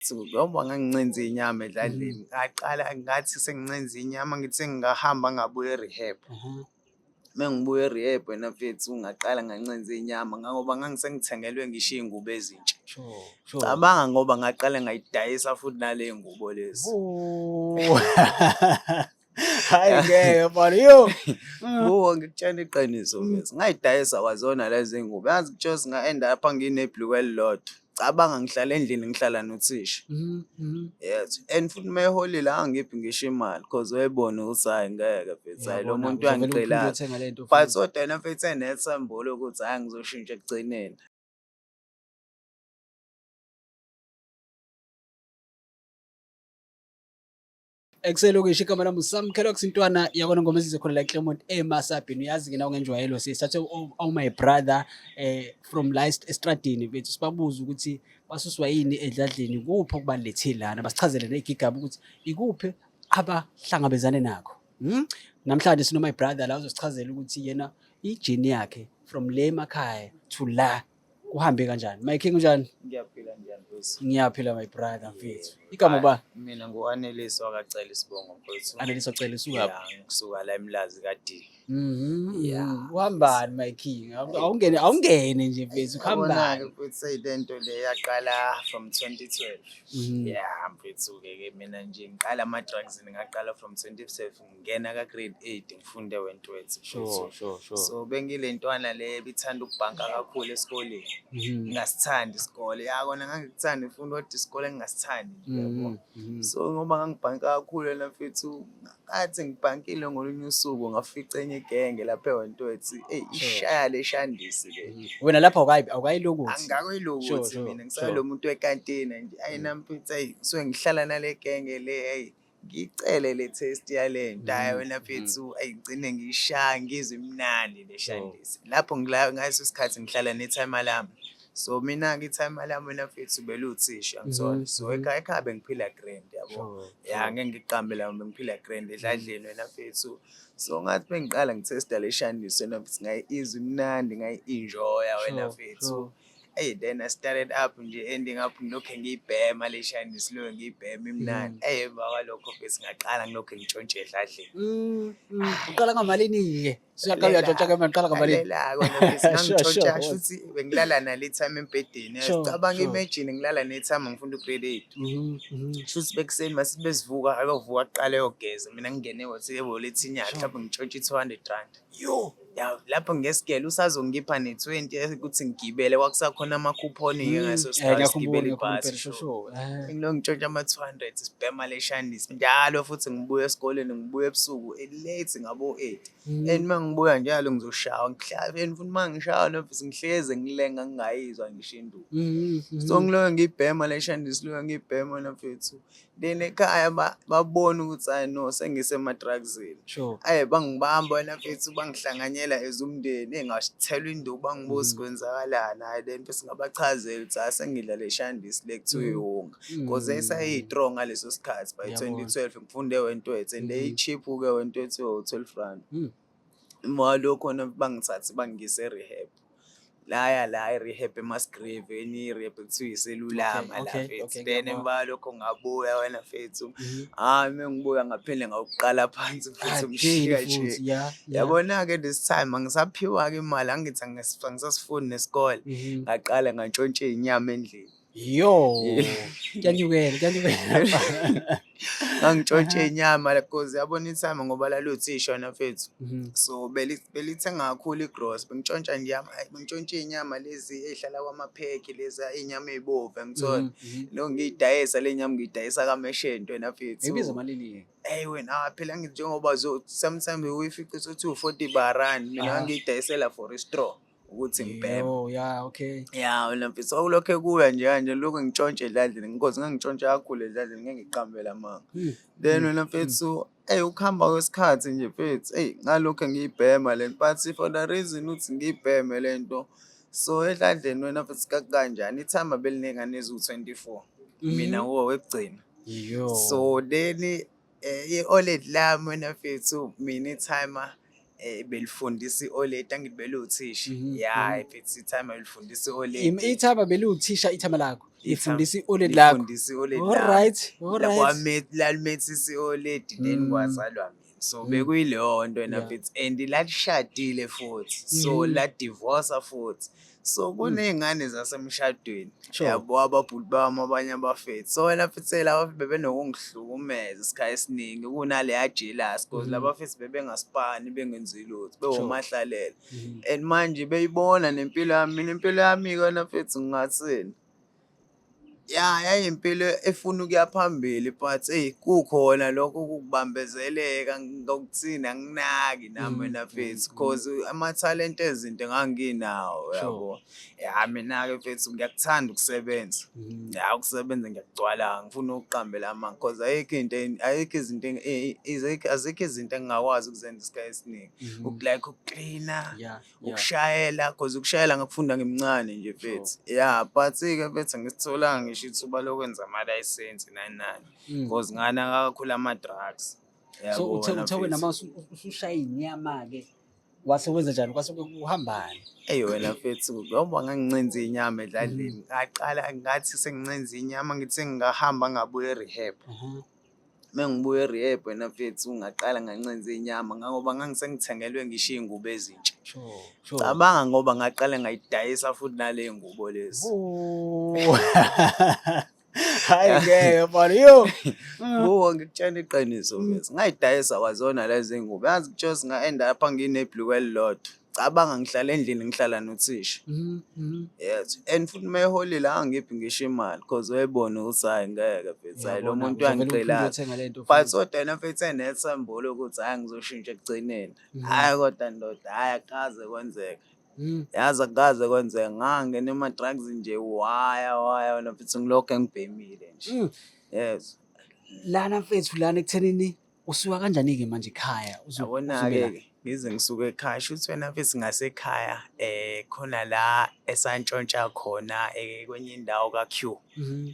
Ngoba ngangincenza iy'nyama edladleni, ngaqala ngathi sengincenza inyama ngithi sengingahamba ngabuya e-rehab. Uma ngibuya e-rehab wena mfethu ngaqala ngancenza iy'nyama ngangoba ngangisengithengelwe ngisho iy'ngubo ezintsha. Cabanga ngoba ngaqale ngayidayisa futhi nale ngubo lezi. Oh. Hayi ngeke mfana yo. Buka ngikutshela iqiniso mfethu. Ngayidayisa kwazona lezi ngubo. Yazi kutshela nga-end up nginebhluku elilodwa. Cabanga ngihlala endlini ngihlala nothisha. Yes. And futhi uma eholile angangiphi ngisho imali cause wayebona ukuthi hhayi ngeke mfethu hhayi lo Uyabona, muntu uzovele uphinde uyangiqilana. uyothenga le nto But futhi. kodwa yena mfethu enethemba lokuthi hhayi ngizoshintsha ekugcineni. Ekuselokishi igama lami uSam Kellogg's intwana yakona ngoma ezizwe khona la eClermont eMasabheni. Uyazi-ke nawe ngenjwayelo sisathe oh my brother from la estradini bethu sibabuze ukuthi basuswa yini edladleni, kuphi okubalethile lana, basichazele ney'gigaba ukuthi ikuphi abahlangabezane nakho. Namhlanje sino my brother la uzosichazela ukuthi yena i-journey yakhe from le emakhaya to la kuhambe kanjani. My king, unjani? Ngiyaphila, njani mfethu? Ngiyaphila my brother mfethu. Igama ba? Mina ngu-Aneliswa kaCele isibongo mfethu. Aneliswa Cele, usuka Yeah, ngisuka la eMlazi ka-D. Yeah. Uhambani my king? Awungene, awungene nje mfethu, uhambani? Yabona-ke mfethu le nto le yaqala from 2012. Yeah mfethu-ke ke mina nje ngiqala ama-drugs ngaqala from 2012 ngingena ka-grade 8 ngifunde Wentworth. Sure. So bengile ntwana le ebithanda ukubhanka kakhulu esikoleni. Ngingasithandi isikole. Ya kona ngangikuthanda imfundo kodwa isikole ngingasithandi nje yabo. So ngoba ngangibhanka kakhulu wena mfethu ngathi ngibhankile ngolunye usuku ngafica enye igenge lapha eWentworth. Eyi ishaya le shandisi le. Wena lapha awukayilokuthi. Angikakuyilokuthi mina ngisalo muntu wekantina nje. Ayi nami mfethu ayi ngisuke ngihlala nale genge le ayi ngicele le taste yale nto. Hhayi wena mfethu ayi ngigcine ngiyishaya ngizwe imnandi le shandisi. Lapho ngila ngaleso sikhathi ngihlala netimer lami. So mina-ke itimer lami wena mfethu beluthisha ngithola. So ekhaya ekhaya bengiphila grand yabo. Ya ngeke ngiqambe la bengiphila grand edladleni wena mfethu. So ngathi bengiqala ngithesta le shandisi wena mfethu ngayizwa imnandi ngayi-enjoya wena mfethu. Hey then I started up nje ending up ngilokhu ngiyibhema le shandisi loyo ngiyibhema imnandi. Hey emva kwalokho mfethu ngaqala ngilokhu ngitshontshe edladleni. Uqala ngamalini-ke? Suyaqala uyatshontsha ke manje, uqala ngamalini? Lalela-ke wena mfethu, ngangitshontsha shuthi bengilala nale time embhedeni. Cabanga imagine ngilala ne-timer ngifunda u-grade 8. Shuthi bekuseni masithi besivuka ayovuka kuqala eyogeza mina ngingene ewolethinyana mhlawumbe ngitshontshe i-200 rand. Yo. Ya lapho ngesigele usazongipha ne-20 ukuthi ngigibele kwakusakhona amakhuphoni-ke ngaleso sikhathi Ngiyakhumbula, sigibele ngiyakhumbula ibhasi. impela, sure. Ngilokhu ngitshontsha ama-200 sibhema le shandisi njalo futhi ngibuya esikoleni ngibuya ebusuku late ngabo-8. And uma ngibuya njalo ngizoshawa ngihlale and futhi uma ngishawa nofisi ngihleze ngilenga ngingayizwa ngisho induku. So ngilokhu ngibhema le shandisi lokhu ngibhema nafethu. Then ekhaya babona ukuthi hayi no sengisema-drugsini. Aye bangibamba wena mfethu bangihlanganyela as umndeni engasithelwa induku bangibuza kwenzakalani. Hhayi then mfethu ngabachazela ukuthi hhayi sengidla le shandisi le kuthiwa iwunga. Cause yayisayi-strong ngaleso sikhathi by 2012 ngifunde Wentworth and yayi-cheap-ke Wentworth iwu-12 rand. Emva kwalokho bangithathe bangiyise e-rehab. Laya la e-rehab eMusgrave enye i-rehab ekuthiwa iselulama la mfethu. Then emva kwalokho ngabuya wena mfethu. Hhayi uma ngibuya ngaphinde ngawuqala phansi futhi umshika nje. Yabona-ke this time angisaphiwa-ke imali angithi angisasifuni nesikole. Ngaqala ngantshontsha iy'nyama endlini. Yo, kuyanyukela, kuyanyukela. Ngangitshontshe inyama cause yabona itimer ngoba laluthisha wena mfethu. So belithenga kakhulu igrosa bengitshontsha nje bengitshontsha iy'nyama lezi ey'hlala kwamaphekhi lezi iy'nyama ey'bovu angithola. Lo ngiyidayisa le nyama ngiyidayisa kameshento wena mfethu. Ibiza malini-ke? Eyi wena phela ngithi njengoba sometimes uyifice uthi u-40 barand mina ngangiyidayisela for i-straw ukuthi ngibheme. Oh yeah, okay. Ya wena mfethu okulokhe kuya nje kanje lokhu ngitshontshe edladleni because ngangitshontsha kakhulu edladleni ngeke ngiqambele amanga. Then wena mfethu eyi ukuhamba kwesikhathi nje mfethu eyi ngalokhu ngiyibhema le nto but for the reason ukuthi ngiyibheme le nto so edladleni wena mfethu kakukanjani itimer belinengane eziwu-24 mina ngowokugcina. Yo. So then i-old lami wena mfethu mina itimer Belifundisa i-old lady, angithi beluthisha. Ya, mfethu, itimer belifundisa i-old lady. Itimer beliwuthisha, itimer lakho lifundisa i-old lady lakho? Lifundisa i-old lady. Alright. Lalimethisa i-old lady, then kwazalwa mina, so bekuyileyo nto wena mfethu, and lalishadile futhi, so ladivosa futhi, so kuney'ngane zasemshadweni. Yabo, ababhuti bami abanye abafethu, so wena mfethu, laba bebenokungihlukumeza isikhathi esiningi kunaleya jealous, 'cause laba fethu bebengasipani, bengenzi lutho, bewomahlalela. And manje beyibona nempilo yami, mina impilo yami-ke wena mfethu, ngingathini, ya, yayimpilo efuna ukuya phambili, but eyi, kukhona lokho ukubambezeleka ngokuthini, anginaki nami wena mfethu, 'cause amathalente ezinto enganginawo, yabo. Ya, mina-ke mfethu ngiyakuthanda ukusebenza. Ya, ukusebenza ngiyakugcwala, angifuni ukuqambela amanga, 'cause ayikho into, ayikho izinto, azikho izinto engingakwazi ukuzenza isikhathi esiningi. Like ukuklina, ukushayela, 'cause ukushayela ngakufunda ngimncane nje mfethu. Ya, but-ke mfethu angisitholanga ngisho ithuba lokwenza amalayisensi nani nani, 'cause nganaka kakhulu ama-drugs. So Yabo uthe wena uthe wena mfethu. uma usushaya inyama-ke, wase wenza njani, kwase kuhambani? Eyi wena mfethu, ngoba ngangincenza inyama edladleni, ngaqala ngathi sengincenza inyama, ngithi sengingahamba ngabuya e-rehab. Uma ngibuya e-rehab wena mfethu, ngaqala ngancenza inyama, ngangoba ngangisengithengelwe ngisho iy'ngubo ezintsha. Cabanga, ngoba ngaqala ngayidayisa futhi nale ngubo lezi. Oh. Hayi ngeke mfana, yo. Buka, ngikutshela iqiniso mfethu, ngayidayisa kwazona lezi ngubo. Yazi kutshose nga-end up nginebhuluku elilodwa. Cabanga, ngihlala endlini, ngihlala nothisha. Yes, and futhi uma eholile angangiphi ngisho imali, 'cause wayebona ukuthi hhayi ngeke mfethu, hhayi lo Uyabona, muntu uzovele uphinde uyangigqilaza. uyothenga lento But futhi. kodwa yena mfethu enethemba lokuthi hhayi ngizoshintsha ekugcineni. Hhayi kodwa ndoda, hhayi akukaze kwenzeka. Yazi akukaze kwenzeka, ngangena ema-drugs nje, waya waya wena mfethu, ngilokhu engibhemile nje. Yes. Lana mfethu, lana ekuthenini usuka kanjani-ke manje ekhaya Yabona-ke uzube la? Ngize ngisuke ekhaya, shuthi wena mfethu ngasekhaya khona la esantshontsha khona kwenye indawo ka-Q.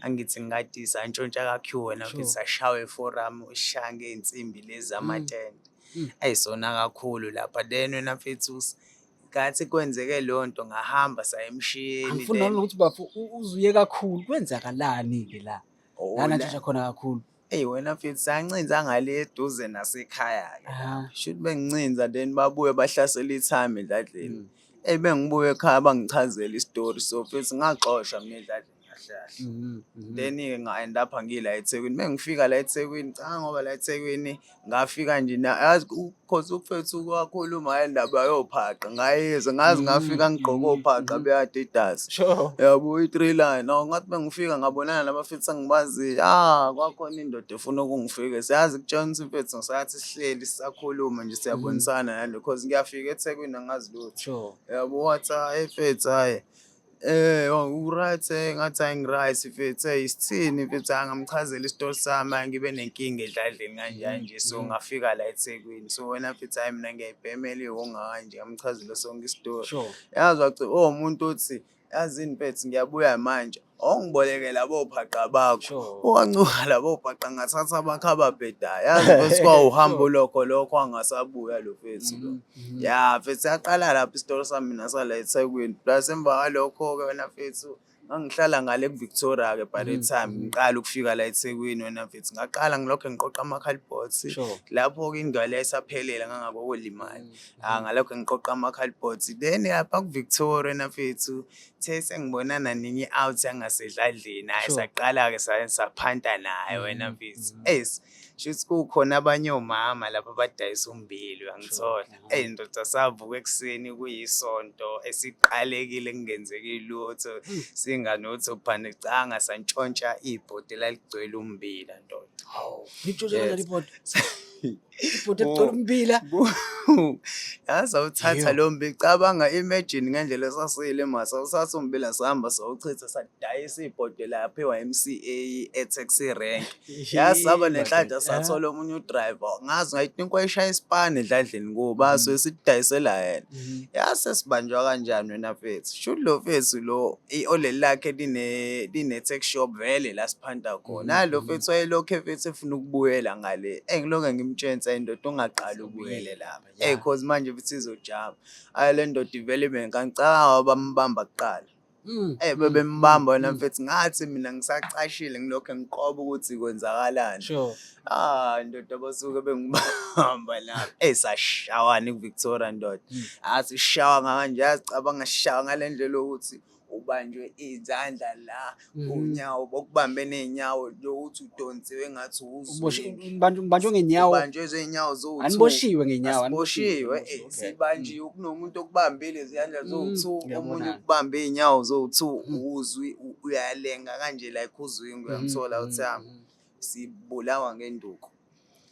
Angithi ngikade santshontsha ka-Q wena mfethu, sashawa eforum, sishaya ngey'nsimbi lezi zamatende. Ayisona kakhulu lapha, then wena mfethu ngathi kwenzeke leyo nto, ngahamba saya emshiyeni. Angifuni Then nanokuthi bafo uzuye kakhulu, kwenzakalani-ke la? Oh, Lana ntshontsha khona kakhulu. Eyi wena mfethu, sancinza ngale eduze nasekhaya-ke lapho. Shuthi bengincinza, then babuye bahlasela itimer edladleni. Eyi, bengibuya ekhaya bangichazela isitori, so mfethu ngaxoshwa mina edladleni kahle kahle. Then-ke nga-end up ngila eThekwini. Mengifika la eThekwini, cha, ngoba la eThekwini ngafika nje yazi, 'cause umfethu wakhuluma ngale ndaba yophaqa, ngayizwa, ngaze ngafika ngigqoke ophaqa be-Adidas. Yabo, i-three line. Awu, ngathi mengifika ngabonana nabafethu engibaziyo. Ah, kwakhona indoda efuna ukungifikisa. Yazi kutshela ukuthi mfethu ngisathi sihleli sisakhuluma nje, siyabonisana nalo, 'cause ngiyafika eThekwini angazi lutho. Yabo, wathi hhayi mfethu, hhayi u-right, ngathi hhayi ngi-right mfethu, hey isithini mfethu, hhayi ngamchazela isitori sami, hhayi ngibe nenkinga edladleni kanje kanje, so ngafika la eThekwini, so wena mfethu hhayi mina ngiyayibhemela ihhonga kanje, ngamchazela sonke isitori. Yazi oh umuntu othi yazini mfethu ngiyabuya manje, awungiboleke labo phaqa bakho. Wancuka labo phaqa, ngathatha abakho ababhedayo. Yazi mfethu kwawuhambo lokho lokho, angasabuya lo mfethu lo. Ya mfethu, yaqala lapho isitori sami mina sala eThekwini. Plus emva kwalokho-ke wena mfethu ngangihlala ngale ku-Victoria-ke by the time ngiqala ukufika la eThekwini wena mfethu, ngaqala ngilokhu ngiqoqa ama-cardboards. Lapho-ke ingane yayisaphelele, ngangakokoli imali. Ah, ngalokho ngiqoqa ama-cardboards. Then lapha ku-Victoria wena mfethu the sengibonana nenye i-out yangasedladleni, hhayi saqala-ke saphanta naye wena mfethu. Eyi, shuthi kukhona abanye omama lapha abadayisa ummbila, uyangithola. Eyi ndoda, savuka ekuseni kuyisonto esiqalekile kungenzeki lutho, singanotho phanicanga, santshontsha ibhodi elaligcwele ummbila ndoda. Hawu, nitshontsha kanjani ibhodi? Ibhodi eligcwele ummbila? Yazi awuthatha lo mbila, cabanga, imagine ngendlela esasiyile masa, sawuthatha ummbila sahamba sawuchitha, sadayisa ibhodi lapha e-YMCA e-taxi rank. Yazi saba nenhlanhla, sathola omunye udriver, ngazi I think wayeshaya isipani edladleni kuba so sidayisela yena. Yase sibanjwa kanjani wena mfethu? Shuthi lo mfethu lo i-oleli lakhe line tuck shop vele la siphanda khona. Hhayi lo mfethu wayelokhu mfethu efuna ukubuyela ngale. Engilokhu Ngimtshele, "Ndoda, ungaqali ubuyele lapha." Cause manje futhi izojama. Hhayi, le ndoda ivele ibe ngicabanga bambamba kuqala. Bebembamba wena mfethu, ngathi mina ngisacashile ngilokhu ngiqoba ukuthi kwenzakalani. Ah, ndoda, basuke bengibamba lapha. Sashawana ku-Victoria, ndoda. Asishawa kanje, yacabanga sishawa ngale ndlela yokuthi ubanjwe izandla la, unyawo bokubambe ney'nyawo lokuthi udonsiwe engathi uzwingi. Ubanjwe ngenyawo. Ubanjwe izinyawo zowu-two. Aniboshiwe ngenyawo. Asiboshiwe, sibanjiwe, kunomuntu okubambile izandla zowu-two, omunye Ngiyabona. ukubambe iy'nyawo zowu-two, uzwi uyalenga kanje like uzwingi, uyangithola uthami. Sibulawa ngenduku.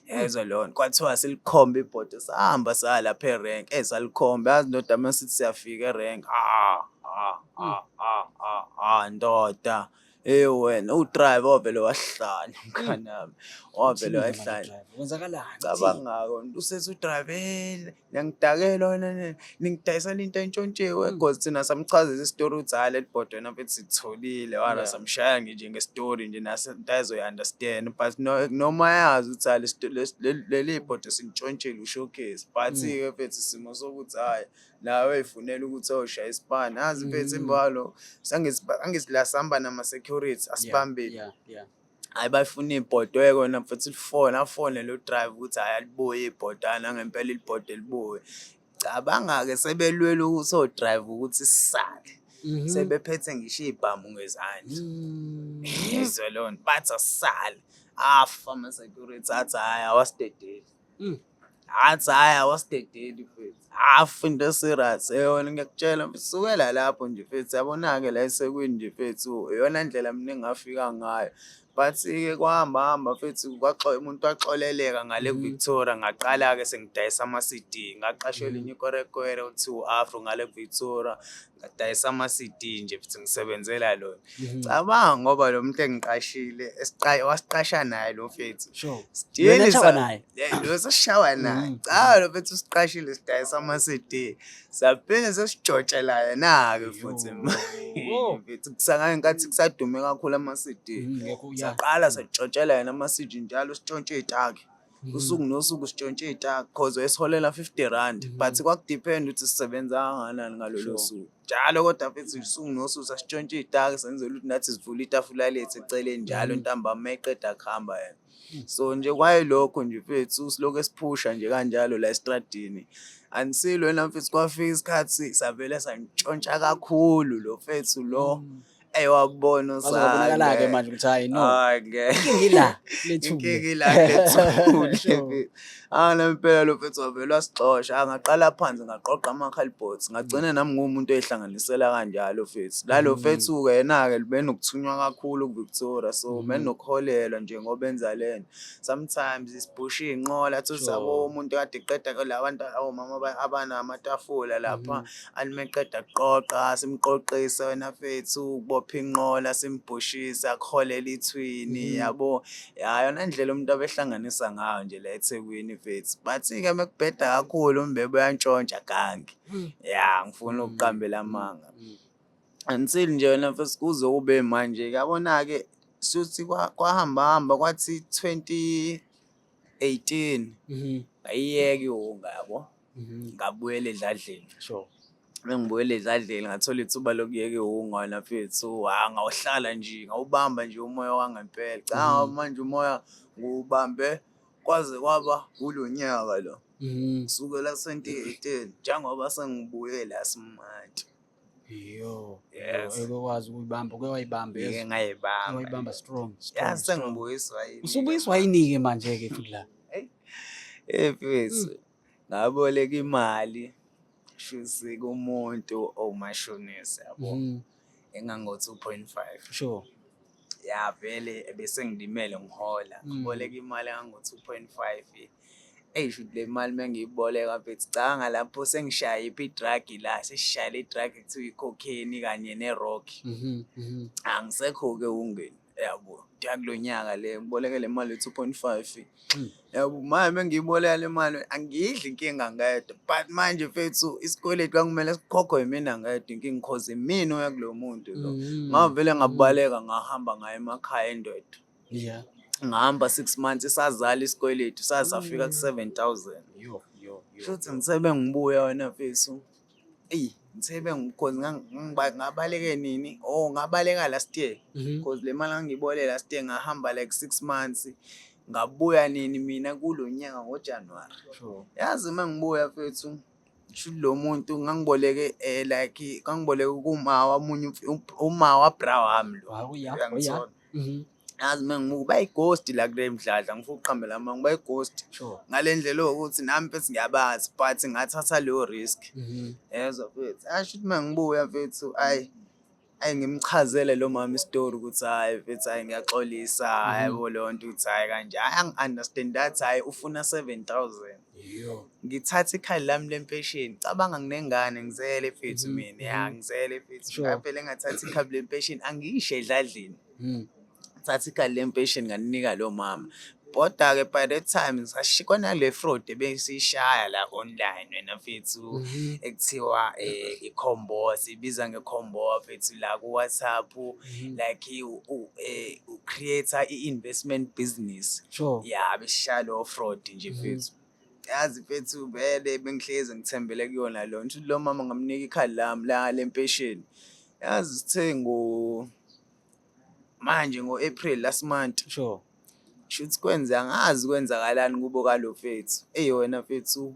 Yezwa leyo nto, kwathiwa silikhombe ibhodo, sahamba saya lapha erenki, salikhomba, yazi ndoda, masithi siyafika erenki, ah ah ah ah ah ah, ndoda, eh wena, u-driver wavele wahlanya, mnganami, wavele wahlanya. Kwenzakalani? Cabanga-ke usethi u-driver, niyangidakela wena, ningidayisela into entshontshiwe, cause thina samchazela isitori ukuthi hhayi, leli bhodo wena mfethu silitholile, wara samshaya nje ngestori nje nase into azoyi-understand, but no, noma yazi ukuthi hhayi, leli bhodo silintshontshile ushowcase, but-ke mfethu isimo sokuthi hhayi, nawe uy'funela ukuthi ayoshaya isipani, yazi mfethu, imbalo angithi la sihamba nama-security asibambile. Hhayi, bayifuna ibhodo-ke kona mfethu, lifone afone lo driver ukuthi hhayi, alibuye ibhodo, hhayi, nangempela ibhodo libuye. Cabanga-ke sebelwela ukuthi o-driver ukuthi sisale, sebephethe ngisho iy'bhamu ngezandla. Yezwa leyo nto, bathi asisale, afa ama-security athi hhayi, awasidedeli. Athi hhayi, awasidedeli mfethu, afa into e-serious. Yona ngiyakutshela mfethu, sukela lapho nje mfethu, yabona-ke la eThekwini nje mfethu, iyona ndlela mina engafika ngayo. But-ke kwahamba hamba mfethu, umuntu waxoleleka ngale ku-Victoria, ngaqala-ke sengidayisa ama-CD, ngaqashwa elinye ikwerekwere okuthiwa u-Afro ngale ku-Victoria, ngadayisa ama-CD nje futhi ngisebenzela lona. Cabanga ngoba lo muntu engiqashile wasiqasha naye lo mfethu. Still Wena nishawa naye? Lo sesishawa naye. Cha, lo mfethu usiqashile sidayisa ama-CD. Saphinde sesijotshela yena-ke futhi mfethu, ngenkathi kusadume kakhulu ama-CD. Ngekho, yeah. Saqala satshotshela yena ama-CD njalo, sitshontshe iy'taki. Usuku nosuku sitshontshe iy'taki cause wayesiholela R50, but kwaku-depend ukuthi sisebenza kangakanani ngalolo suku. Njalo kodwa mfethu usuku nosuku sasitshontshe iy'taki, senzela ukuthi nathi sivule itafula lethu eceleni njalo ntambama uma eqeda kuhamba yena. So nje kwayilokho nje mfethu, silokhu esiphusha nje kanjalo la estradini. Until wena mfethu kwafika isikhathi savele santshontsha kakhulu lo mfethu lo. Wabona. Kwaze kwabonakala-ke manje ukuthi hhayi, no. Hhayi, ngeke. Inkinga ila lethule. Inkinga ila lethule. Ah, nempela lo mfethu wavele wasixosha. Ah, ngaqala phansi ngaqoqa ama-cardboards. Ngagcina nami nguwumuntu oyihlanganisela kanjalo mfethu. Lalo mfethu-ke yena-ke benokuthunywa kakhulu ku-Victoria, so benokuholelwa nje ngoba enza lento. Sometimes sibhusha iy'nqola, thothi yabo umuntu kade eqeda la bantu omama abanamatafula lapha, athi meqeda kuqoqa simqoqise wena mfethu, ukubopha inqola simbhushise akuholele ithwini, yabo. Ya, yona ndlela umuntu abehlanganisa ngayo nje la eThekwini mfethu. But-ke mekubheda kakhulu umbebe uyantshontsha gangi. Ya, ngifuna ukuqambela amanga. Until nje wena mfethu kuze kube manje, yabona-ke shuthi kwahamba hamba kwathi 2018 ngayiyeka iwunga, yabo. Ngabuyela edladleni. Mengibuyela edladleni ngathola ithuba lokuyeka iwunga wena mfethu, ha, ngawuhlala nje, ngawubamba nje umoya wangempela. Cha, manje umoya ngiwubambe kwaze kwaba kulo nyaka lo. Kusukela 2018 njengoba sengibuye la simanje. Yo, Yes. ekwazi ukuyibamba, uke wayibamba. Ngike Yes. ngayibamba. Wayibamba strong, strong. Ya, strong. sengibuyiswa yini? Usubuyiswa yini-ke manje-ke futhi la? Mfethu, ngaboleka imali shuthi kumuntu owumashonisa, yabo, engango 2.5. Ya, vele bese ngilimele ngihola. Ngiboleka imali engango 2.5. Eyi, shuthi le mali mengiyiboleka mfethu, cabanga lapho sengishaya iphi i-drug la, sesishayela i-drug ekuthiwa i-cocaine kanye ne-rock. Angisekho-ke ewungeni, yabo. Kulo nyaka le ngiboleke le mali ye-2.5. Yabo, manje mengiyiboleka le mali angiyidli inkinga ngedwa, but manje mfethu isikweletu kwakumele sikhokhwe yimina ngedwa inkinga, cause imina oya kulo muntu lo. Ngavele ngabaleka ngahamba ngaya emakhaya endoda. Ngahamba 6 months, isazala isikweletu sazafika ku-7,000. Yo yo yo. Shuthi ngithe ngibuya wena mfethu, eyi, ngithe cause ngabaleke nini? Oh, ngabaleka last year, cause le mali ngangiyibole last year, ngahamba like 6 months. Ngabuya nini mina kulo nyaka ngoJanuwari. Yazi uma ngibuya mfethu, shuthi lo muntu ngangiboleke like ngangiboleke kuma wamunye uma wa-bra wami lo. Wow, yeah. Oh yeah. Uyangithola? Yazi uma ngimuka bayi-ghost la kule mdladla, ngifuna ukuqambela amanga, bayi-ghost. Ngale ndlela ewukuthi nami mfethu ngiyabazi, but ngathatha leyo risk. Yezwa mfethu, asho ukuthi uma ngibuya mfethu, ayi ayi, ngimchazele lo mama isitori ukuthi hhayi mfethu, hhayi ngiyaxolisa, yabo leyo nto ukuthi hhayi kanje, hhayi angi-understand, athi hhayi ufuna 7,000. Yo. Ngithathe ikhadi lami lempesheni, cabanga nginengane, ngizele mfethu mina, ya, ngizele mfethu. Ngavele ngathatha ikhadi lempesheni, angisho edladleni. Thatha ikhadi lempesheni ngalinika lo mama. Kodwa-ke by that time kwanale fraud ebesiyishaya la online wena mfethu, ekuthiwa i-combo, siyibiza nge-combo mfethu la ku-WhatsApp, like u-create i-investment business. Ya, besishaya leyo fraud nje mfethu. Yazi mfethu, vele bengihlezi ngithembele kuyona leyo nto. Lo mama ngamnika ikhadi lami la lempesheni. Yazi sithe ngo manje ngo-April last month. Shuthi kwenza angazi kwenzakalani kubo kalo mfethu. Eyi wena mfethu,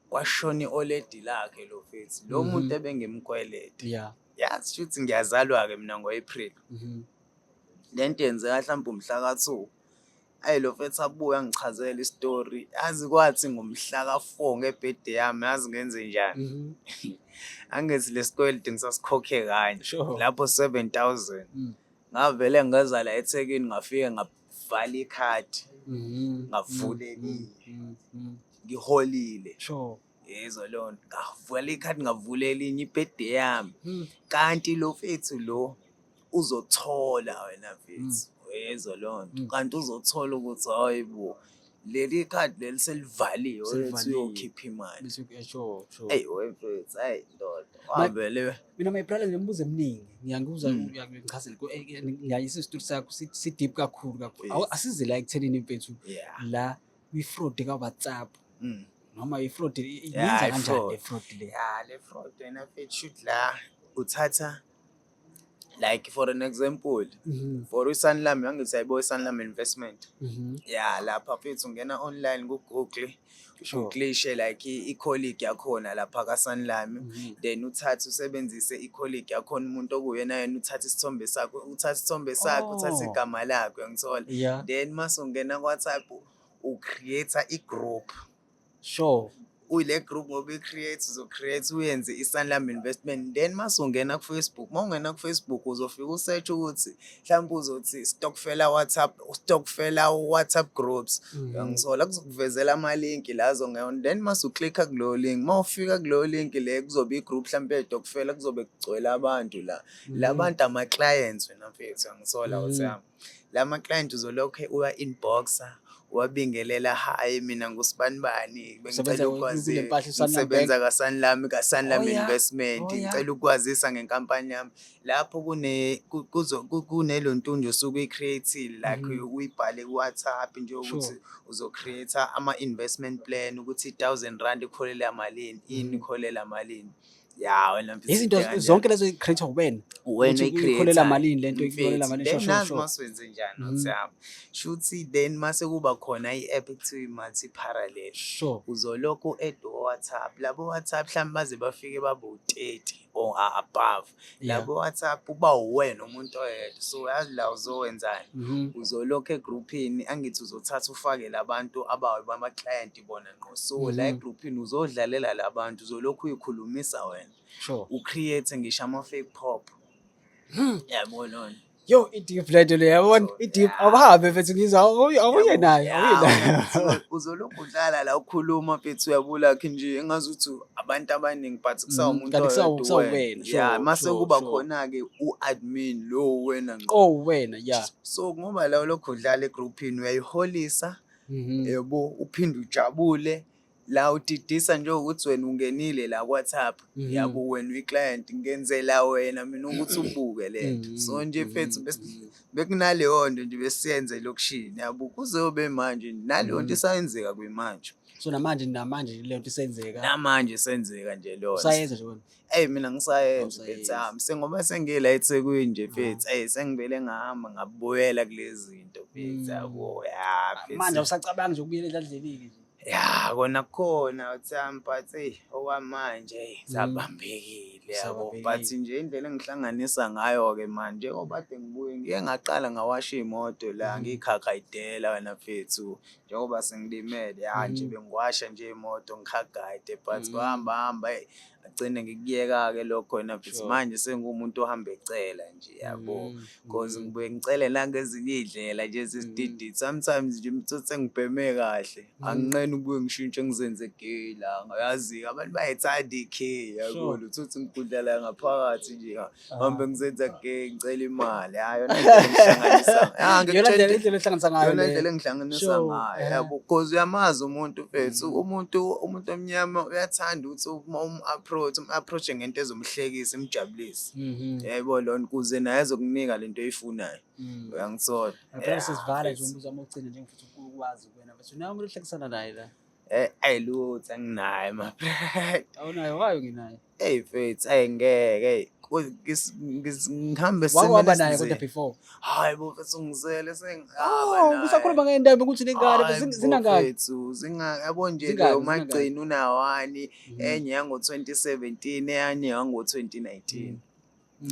kwashona i-oledi lakhe lo mfethu. Lo muntu ebengimkweleta. Yazi shuthi ngiyazalwa-ke mina ngo-April. Le nto yenzeka mhlawumbe umhla ka-2. Ayi lo mfethu abuye angichazele isitori. Yazi kwathi ngomhla ka-4 nge-birthday yami, yazi ngenzenjani? Angithi le sikweletu ngisasikhokhe kanye. Lapho 7,000. Ngavele ngeza la eThekwini, ngafike ngavala ikhadi. Ngavula elinye. Ngiholile. Yezwa leyo nto. Ngavala ikhadi ngavula elinye, i-birthday yami. Kanti lo mfethu lo uzothola wena mfethu. Uyezwa leyo nto. Kanti uzothola ukuthi hayi bo, leli khadi leli selivaliwe ethi Selivaliwe. uyokhipha imali. Bese sure. Eyi we mfethu, hayi ndoda. Wavele Mina my brother, ngemibuzo eminingi ngiyangizwa, uyangichazela, ngiyayisa isitori sakho si-deep kakhulu kakhulu. Asize la ekuthenini mfethu, la kwi-fraud ka-WhatsApp noma i-fraud yenza kanjani i-fraud. Le fraud le? Ya, le fraud wena mfethu, shoot la uthatha like for an example, for iSanlam, angithi ayibo iSanlam Investment. Ya, lapha mfethu ungena online ku-Google, googlishe like i-colleague yakhona lapha ka-Sanlam, then uthathe usebenzise i-colleague yakhona, umuntu okuyena yena, uthathe isithombe sakho, uthathe isithombe sakhe, uthathe igama lakhe, uyangithola? Then mase ungena ku-WhatsApp u-create i-group. Uyile group ngoba i-create, uzo-create uyenze i-Sanlam Investment, then mase ungena ku-Facebook, uma ungena ku-Facebook uzofika u-search ukuthi mhlawumbe uzothi stokfela WhatsApp, stokfela WhatsApp groups, uyangithola? Kuzokuvezela ama-link la azongena, then mase u-click-a kuloyo link, uma ufika kuloyo link le kuzobe i-group mhlawumbe yey'tokfela, kuzobe kugcwele abantu la. La bantu ama-clients wena mfethu, uyangithola? Wami la ma-client uzolokhe uwa-inbox-a, uwabingelela, "Hayi, mina ngusibanibani, Usebenza bengicela ukwazi kule mpahla i-Sanlam ngisebenza Bank. ka-Sanlam Investment, ngicela ukwazisa ngenkampani yami." Lapho kune kuzo kunelontunja osuke uyi-create-ile like uyibhale ku-WhatsApp nje ukuthi uzo-create ama-investment plan ukuthi i-R1,000 ikholela malini, ini ikholela malini. Ya wena mfethu, Izinto into kanjalo. Zonke lezo i-create uwena? Wena Ukuthi oyi-create-ayo, ikholela malini lento, ikholela mfethu. malini, Then nazi mase wenzenjani, uthi shuthi then mase kuba khona i-app ekuthiwa i-multi parallel. Uzolokhu u-add o-WhatsApp, labo WhatsApp mhlawumbe baze bafike babe u-30 or above. Labo WhatsApp uba uwena umuntu oyedwa, so uyazi la uzowenzani? Uzolokhu egruphini, angithi uzothatha ufake labantu abama-client bona ngqo, so la egruphini uzodlalela la bantu, uzolokhu uy'khulumisa wena. U-create ngisho ama-fake pop. Yabo lona. Yo, i-deep lento le, yabona, i-deep. Awuhambe mfethu, ngizwa awuye nayo, awuye nayo. Uzolokhu udlala la ukhuluma mfethu, uyabo, like nje engazuthi abantu abaningi, but kusawumuntu Kanti oyedwa kusawuwena, uwena. Ya, mase kuba khona-ke u-admin lo wena ngqo. Oh wena, yeah. So ngoba la ulokhu udlala egruphini uyayiholisa, yabo, uphinde ujabule. La udidisa nje ukuthi wena ungenile la kwa-WhatsApp, yabo, wena uyi-client, ngenzela wena mina ukuthi ubuke lento. So nje mfethu, bekunaleyo nto nje besiyenza elokishini, yabo, kuze kube manje naleyo nto isayenzeka kuyimanje. So namanje leyo nto isenzeka? Namanje senzeka nje leyo nto. Usayenza nje wena? Eyi, mina ngisayenza. Awusayenzi. Mfethu yami, sengoba sengila eThekwini nje mfethu, eyi, sengivele ngahamba ngabuyela kulezi zinto mfethu, yabo, ya mfethu. Manje awusacabangi nje ukubuyela edladleni-ke nje? Ya, kona kukhona uthami, but eyi, okwamanje, eyi, sabambekile, yabo. Sabambekile. But nje indlela engihlanganisa ngayo-ke manje, njengoba kade ngibuye, ngike ngaqala ngawasha iy'moto la, ngiyikhakhayidela wena mfethu, njengoba sengilimele ya nje, bengiwasha nje iy'moto ngikhagayide, but kwahamba hamba, eyi, agcine ngikuyeka-ke lokho wena mfethu. Manje senguwumuntu ohamba ecela nje, yabo, 'cause ngibuye ngicele nangezinye iy'ndlela nje ezizidididi sometimes nje mthothe sengibheme kahle, anginqeni ukubuye ngishintshe ngizenze gay la. Yazi abantu bayayithanda i-gay, yabo. Uthole ngigudla la ngaphakathi nje, hambe ngizenza gay, ngicela imali. Hhayi, yona indlela engihlanganisa ya. Iyona Ngikutshela. indlela ehlanganisa ngayo Iyona leyo. indlela engihlanganisa ngayo, yabo, 'cause uyamazi umuntu mfethu, umuntu omnyama uyathanda ukuthi uma umu-approach ngento ezomhlekisa, imjabulise, yayibona leyo nto, ukuze naye ezokunika lento oyifunayo, uyangithola? Phela Ya, sesivala nje, mfethu. umbuzo wami wokugcina nje, ngifuna ukwazi kuwena mfethu, unaye umuntu ohlekisana naye la? Ayi, lutho, anginaye ma. Awunayo? Wayo nginaye? Eyi mfethu, ayi ngeke, eyi, ngihambe Wake waba naye esinzima. kodwa before? Hayi bo mfethu, ngizele sengihamba Oh, usakhuluma ngendaba ukuthi nengane. Hayi bo Zinangaki? mfethu, zinga yabo nje Zingaki, leyo zingaki? magcina una-one, enye yango-2017, enye yango-2019,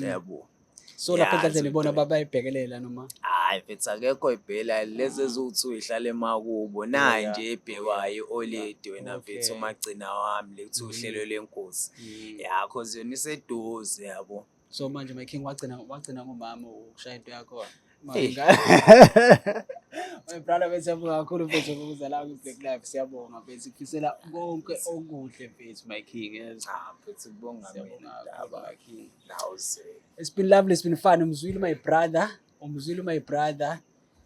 yabo. So lapha Ya, endladleni bona izinto. babayibhekelela noma? Hhayi mfethu, akekho oyibhelayo, lezi eziwu-two y'hlala emakubo, nayi nje ebhekwayo i-oledi wena mfethu, umagcina wami le kuthiwa uhlelo lenkosi, ya, 'cause yona iseduze, yabo. So manje my king, wagcina ngomama ukushaya into yakho. Eyi. My brother mfethu, siyabonga kakhulu mfethu ukuza la kwi-Black Life, siyabonga mfethu, ngifisela konke okuhle mfethu, my king, yes. Cha mfethu, kubonga Siyabonga mina. kakhulu, Ndaba my king. nawuze. It's been lovely, it's been fun. Umzwile my brother, umzwile my brother,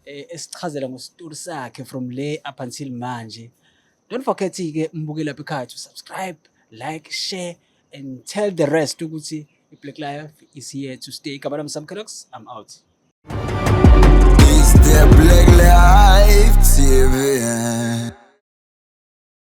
esichazela ngositori sakhe from le up until manje. Don't forget ke mbukeli lapha ekhaya to subscribe, like, share and tell the rest ukuthi i-Black Life is here to stay. Igama lami Sam Kellogg's, I'm out.